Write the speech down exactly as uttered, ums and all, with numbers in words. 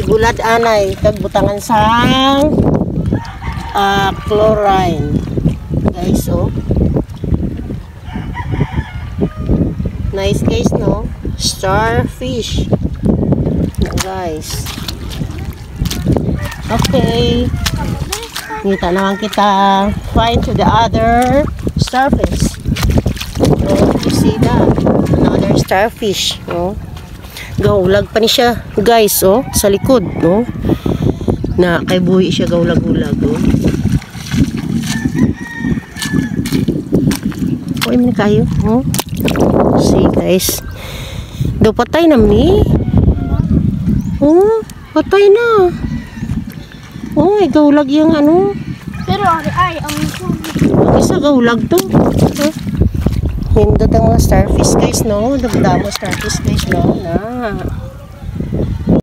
Gulad anay, kag butangan sang ah, chlorine. Guys, oh. Nice, guys, no? Starfish. Guys. Okay. Kita naman kita. Fly to the other starfish. Oh, you see that? Another starfish. Oh. Gaulag pa ni siya, guys, oh, sa likod, no? Na kay buhi siya gaulag-ulag, oh. Uy, man kayo, oh. See, guys. Do patay na mi. Oh, patay na. Oh, gaulag yung ano. Pero ari ay, ang Ang isa gaulag to. Oh. Nindot ang mga starfish, guys, no? Damdamo starfish, guys, no? Na.